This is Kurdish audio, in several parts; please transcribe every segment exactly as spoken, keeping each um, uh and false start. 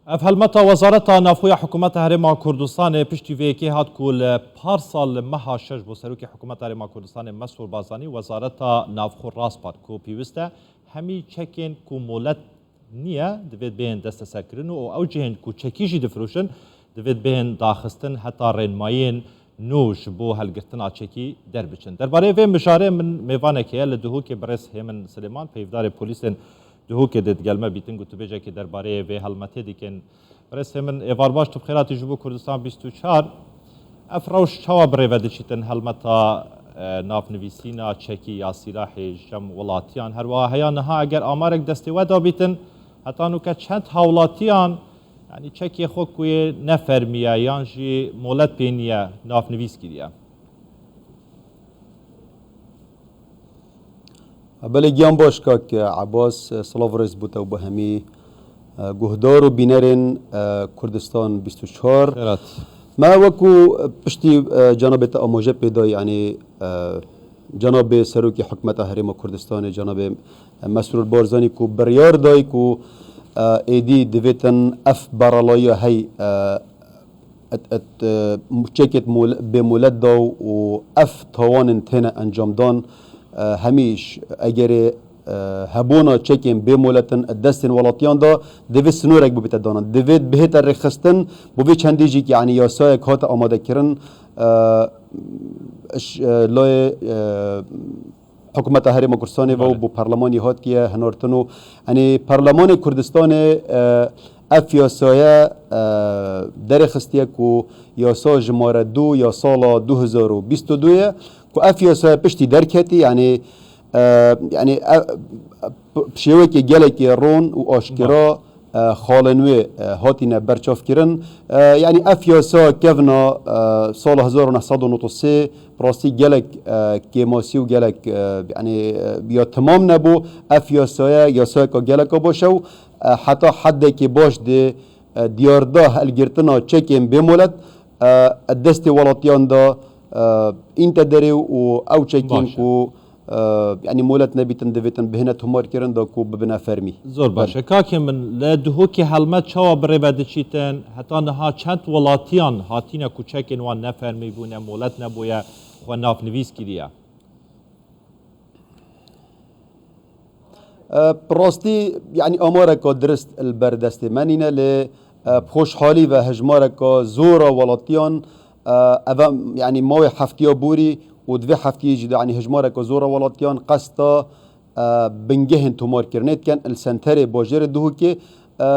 Ev helmeta Wezareta Navxwe ya Hikûmeta Herêma Kurdistanê piştî vê yekê hat ku li parsal li meha şeş bo serokê Hikûmeta Herêma Kurdistanê Mesrûr Barzanî Wezareta Navxwe raspat ku pêwist e hemî çekên ku molet niye, divêt bêhên desteserkirin û ew cihên ku çekî jî difiroşin, divêt bêhên daxistin heta rênmayên nû ji bo helgirtina çekî derbiçin. Derbarê vê mijarê min mêvanek heye li Duhokê birêz Hêmin Silêman, peyvdarê polîsên Duhokê dê digel me bîtin, gotûbêjekê derbarê vê helmetê dikin. Birêz Hêmin, êvar baş, tu bi xêr hatî ji bo Kurdistan bîst û çar. Ev rewş çawa bi rê ve diçîtin helmeta, e, navnivîsîna çekî ya sîlahê ji cem welatiyan? Her wiha heya niha eger amarek destê we de bîtin, heta nûke çend hawlatiyan, yanî çekê xwe ku yê nefermî ye yan jî molet pê niye, navnivîs kiriye? Belê, giyan baş kak Ebas, silav û rêz bo te û bo hemî, e, guhdar û bînerên, e, Kurdistan bîst û çar. Xêrat. Me wekû, e, piştî, e, cenabê te amaje pê da, yanî, e, cenabê Serokê Hikûmeta Herêma Kurdistanê, cenabê, e, Mesrûr Barzanî ku biryar day ku, e, êdî divêtin ev beralayiya hey, e, et, et, e, çekêt mol-, bê molet da û ev tawanên têne encamdan, e, hemî ji egerê, e, hebûna çekên bê moletin di destên welatiyan de divê sinorek bibête danan. Divê bihête rêxistin, bo vê çendê jî, yanî yasayek hate amadekirin, e, ji, e, layê, e, Hikûmeta Herêma Kurdistanê ve û Belê. bo parlemanî hatiye hinartin û, yanî, parlemanê Kurdistanê, e, ev yasaya, e, derêxistiye ku yasa jimare du ya sala du hezar û bîst û du ye, ku ev yasaya piştî derketî, yanî, e, yanî, e, p-, şêwekê gelekê ron û aşkera, e, xalên wê, e, hatine berçavkirin. E, yanî ev yasa kevna, e, sala hezar û neh sed û nod û sê, bi rastî gelek, e, kêmasî û gelek, e, yanî, e, ya temam nebû. Ev yasaya, yasayeka geleka baş e û, e, heta heddekê baş dê, e, diyarda helgirtina çekên bê molet, e, destê welatiyan de, e, înte derê û ew çekên Baş e. ku, e, yanî molet nebîtin, divêtin bihêne tomarkirin da ku bibine fermî. Zor baş e. Belê. Kakê min, li Duhokê helmet çawa bi rê ve diçîtin? Heta niha çend welatiyan hatine ku çekên wan ne fermî bûne, molet nebûye, xwe navnivîs kiriye? E, bi rastî, yanî amareka dirist li ber destê me nîne, lê, e, bi xweşhalî ve hejmareka zor a welatiyan, e, ev, yanî mawê heftiya borî û di vê heftiyê jî de, yanî hejmareka zor a welatiyan qesta, e, bingehên tomarkirinê dikin li senterê bajêrê Duhokê. E,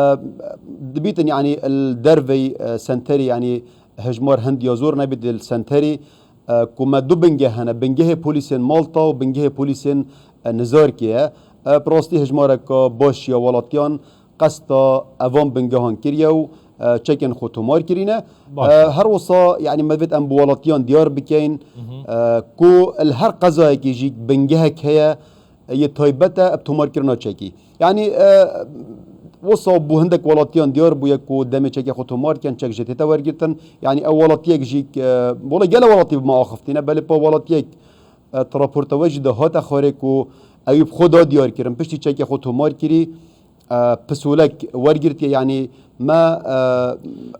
dibîtin, yanî li derveyî, e, senterî, yanî hejmar hindiya zor nebît li senterî, e, ku me du bingeh hene, bingehê polîsên Malta û bingehê polîsên, e, Nizarkê ye. E, bi rastî hejmareka baş ya welatiyan qesta evan bingehan kiriye û, e, çekên xwe tomar kirîne. Baş E, e. her wisa, yanî me divêt em bi welatiyan diyar bikeyin, Hı hı. e, ku li her qezayekî jî bingehek heye, e, yê taybet e bi tomarkirina çekî. Yanî, e, wisa bû hindek welatiyan diyar bûye ku demê çekê xwe tomar dikin, çek jê tête wergirtin. Yanî ew welatiyek jî, e, wele gele welatî bi me axiftîne, belê pa welatiyek, e, di raporta we jî de hate xwarê ku ewî bi xwe da diyar kirin. Piştî çekê xwe tomar kirî, e, pisolek wergirtiye, yanî me, e,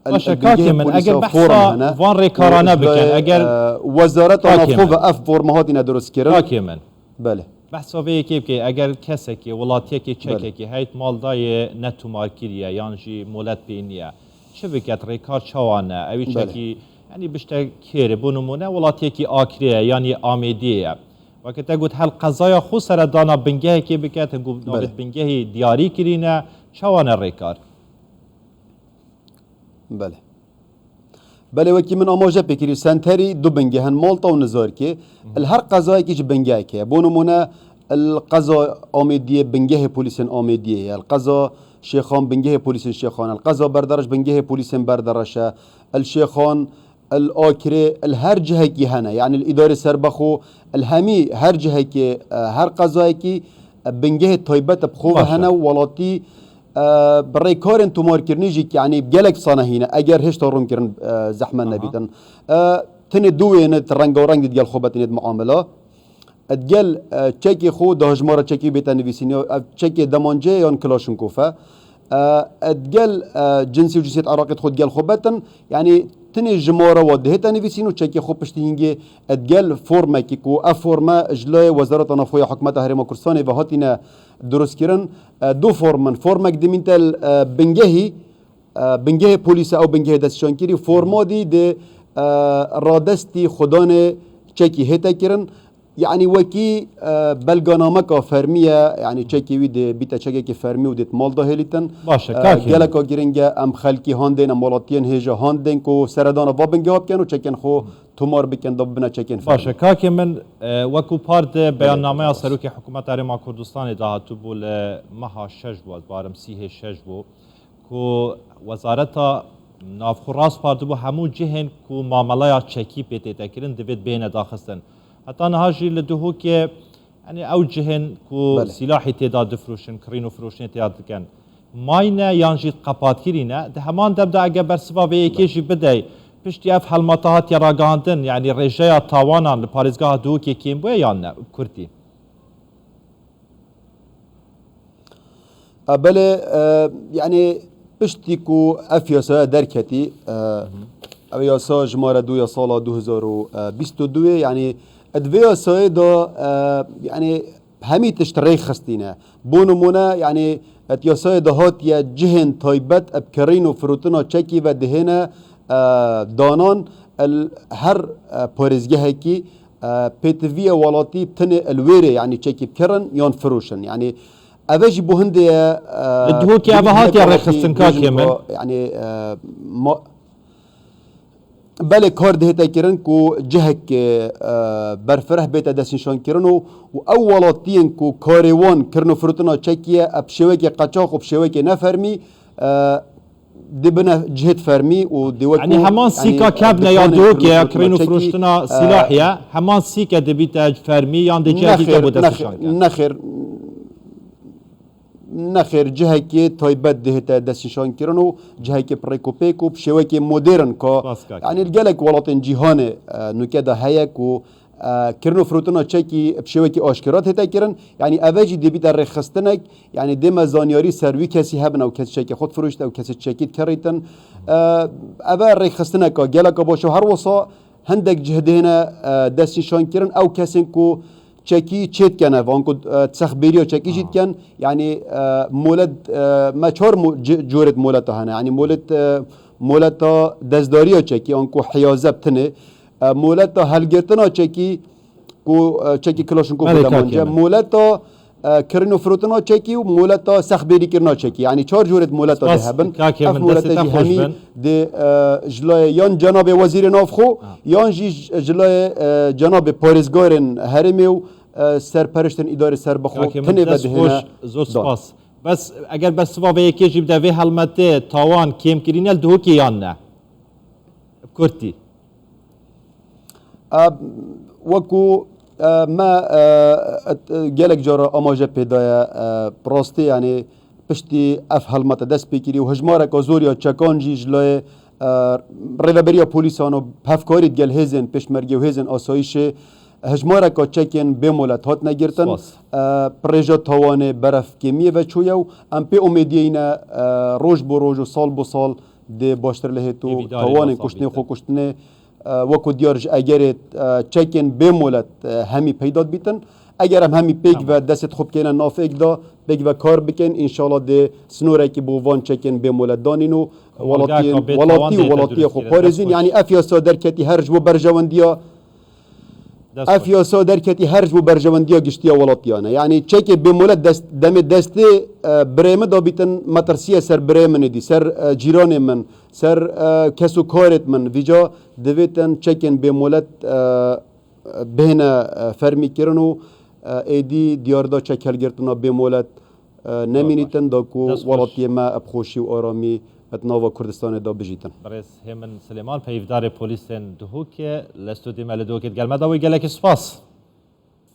el-, Baş e, el bingehê kakê min, polîsa eger behsa forum hene van rêkarane û ji bikin, layê, eger e, Wezareta Kakê Navxwe min. ve ev forma hatine dirustkirin. Kakê min. Belê. Behsa vê yekê bike, eger kesekê, welatiyekê, Belê. çekekê heyt mal dayê ne tomar kiriye, yan jî molet pê niye, çi biket, rêkar çawa ne? Ewî Belê. çekî, yanî bişte kêr e, bo nimûne welatiyekî Akrê ye, yanî Amêdiyê ye. Weke te got, hel qezaya xwe sere dana bingehekê bike, te got, Belê. navêt bingehî diyarî kirîne, çawa ne rêkar? Belê. Belê, wekî min amaje pê kirî, senterî du bingeh in, Malta û Nizarkê. Hı hı. Li her qezayekî jî bingehek heye. Bo nimûne, li qeza Amêdiyê bingehê polîsên Amêdiyê ye. Li qeza Şêxan bingehê polîsên Şêxan e. Li qeza Berdereş bingehê polîsên Berdereş e. Li Şêxan, li Akrê, li her cihekî hene. Yanî li îdarê serbexwe, li hemî her cihekê, e, her qezayekî, e, bingehê taybet bi xwe ve Baş e. hene û welatî, e, bi rêkarên tomarkirinê jî, yanî gelek sane hîne, eger hêşta rom kirin, e, zehmet Aha. nebîtin. E, tenê du wêne di rengareng de digel xwe betinê di muamela. E, digel, e, çekê xwe da hejmara çekî bête nivîsîn, ya ev çekê demancê yan Kilaşinkov e. e, digel, e, cinsî û cinsiyet Iraqê xwe digel xwe betin. Yanî tinê jimara wa dihête nivîsîn û çekê xwe piştî hingê digel formekî ku ev forme ji layê Wezareta Navxwe ya Hikûmeta Herêma Kurdistanê ve hatine dirustkirin. E, du form in. Formek dimîn te, e, bingehî, e, bingehê polîsa ew bingehê destnîşankirî, forma dî di, e, radestî xwedanê çekî hête kirin. Yanî wekî, e, belganameka fermî ye, yanî çekê wî dê bîte çekekî fermî û dê di mal de hêlîtin. Baş e, E, kakê min. Geleka giring e em xelkî handên, em welatiyên hêja handên ku seredana va bingeha bikin û çekên xwe tomar bikin da bibine çekên fermî. Baş e, kakê min, e, wekû par di beyannameya Serokê Hikûmeta Herêma Kurdistanê de hatibû, li meha şeş bû, ez barim sîhê şeş bû, ku Wezareta Navxwe rast partibû hemû cihên ku mameleya çekî pê tête kirin divêt bihêne daxistin. Heta niha jî li Duhokê, yanî ew cihên ku Belê. Sîlahî tê de difroşin, kirîn û firoşinê tê de dikin, mayne yan jî qepatkirî ne? Di heman dem de eger bersiva vê yekê Belê. Jî bidey, piştî ev helmata hatiye ragihandin, yanî rêjeya tawanan li parêzgeha Duhokê kêm bûye yan ne? Bi kurtî. E, belê, e, yanî piştî ku ev yasaya derketî, e, ev yasa jimare du ya sala du hezar û bîst û du, yanî di vê yasayê de, e, yanî hemî tişt rêxistîne. Bo nimûne, yanî di yasayê de hatiye cihên taybet bi kirîn û firotina çekî ve dihêne, e, danan, el her, e, parêzgehekî, e, pêtiviyê welatî tinê li wêrê, yanî çekî bikirin yan firoşin. Yanî eve jî bo hindê ye, e, Li Duhokê eve hatiye rêxistin, kakê min. Yanî, e, ma-, belê kar dihête kirin ku cihekê, e, berfireh bête destnîşankirin û, û ew welatiyên ku karê wan kirin û firotina çekî ye, e, bi şêwekê qeçax û bi şêwekê nefermî, e, dê bine cihêt fermî û dê wek Yanî ku, heman yanî, sîka e, kevne ya dikanê Duhokê ya kirîn û kirîn û firoştina çekî, firoştina e, sîlahî ye, heman sîke dibîte fermî yan dê cihekî Nexêr, kevbo nexêr, destnîşankirin? Nexêr, nexêr, cihekê taybet dihête destnîşankirin û cihekê bi rêk û pêk û bi şêwekê modern ka, Spas kak. Yanî li gelek welatên cîhanê, e, nûke de heye ku, e, kirin û firotina çekî bi şêwekî aşkera tête kirin. Yanî eve jî dê bîte rêxistinek, yanî dê me zanyarî ser wî kesî hebin, ew kes çekê xwe difiroşt, ew kesê çekî dikerîtin. E, eve rêxistineka geleka baş e. Her wisa hindek cih dihêne, e, destnîşankirin, ew kesên ku çekî çêdikene, van ku, e, sexbêriya çekî jî Ha. diken, yanî, e, molet, e, me çar mo-, c-, corêt moleta hene. Yanî molet, e, moleta dezdariya çekî, an ku hiyaze bi tinê, e, moleta helgirtina çekî, ku, e, çekî Kilaşnikof Belê, de kakê mence, min. Moleta, e, kirin û firotina çekî û moleta sexbêrîkirina çekî. Yanî çar corêt moleta Spas, dê hebin. Kakê Ev min, molete destê te jî xweş hemî bin. dê, e, ji layê yan cenabê wezîrê navxwe, Ha. yan jî ji, ji layê, e, cenabê parêzgarên herêmê û, e, serperiştên îdarê serbixwe Kakê min, tenê ve dest dihêne xweş, zor dan. Spas. Bes eger bersiva vê yekê jî bide, vê helmetê tawan kêmkirîne li Duhokê yan ne? Bi kurtî. E, wekû, e, me, e, et-, gelek cara amaje pê daye, e, bi rastî, yanî piştî ev helmete dest pê kirî û hejmareka zor ya çekan jî ji layê, e, rêveberiya polîsan û hevkarî digel hêzên pêşmergê û hêzên asayîşê hejmareka çekên bêmolet hatine girtin. Spas. E, bi rêja tawanê beref kêmiyê ve çûye û em pê umêdiyê ne, e, roj bo roj û sal bo sal dê baştir lê hêt û Hêvîdarê tawanên masa kuştinê bîtin. xwe kuştinê, e, wekû diyar ji egerê, e, çekên bê molet, e, hemî peyda dibîtin. Eger em hemî pêk Tamam. ve destê xwe bikêne nav êk de, pêk ve kar bikin, înşallah dê sinorekî bo van çekên bê molet danîn û Komelgaheka welatiyên, bê welatî tawan û dê welatiya xwe tedrûstkirin. parêzîn. Dest xweş. Yanî ev yasa derketî her ji bo berjewendiya Dest Ev xweş. yasa derketî her ji bo berjewendiya giştiya welatiyan e. Yanî çekê bêmolet dest, demê destê, e, birê min dabîtin, metirsiye ser birê min êdî, ser, e, cîranê min, ser, e, kes û karêt min. Vîca divêtin çekên bêmolet, e, bihêne, e, fermîkirin û, e, êdî diyarda çek helgirtina bêmolet, e, nemînîtin da ku Dest xweş. welatiyê me bi xweşî û aramî di nava Kurdistanê de bijîtin. Birêz Hêmin Silêman, peyvdarê polîsên Duhokê, li stûdyoyê me li Duhokê digel me da wê gelekî spas.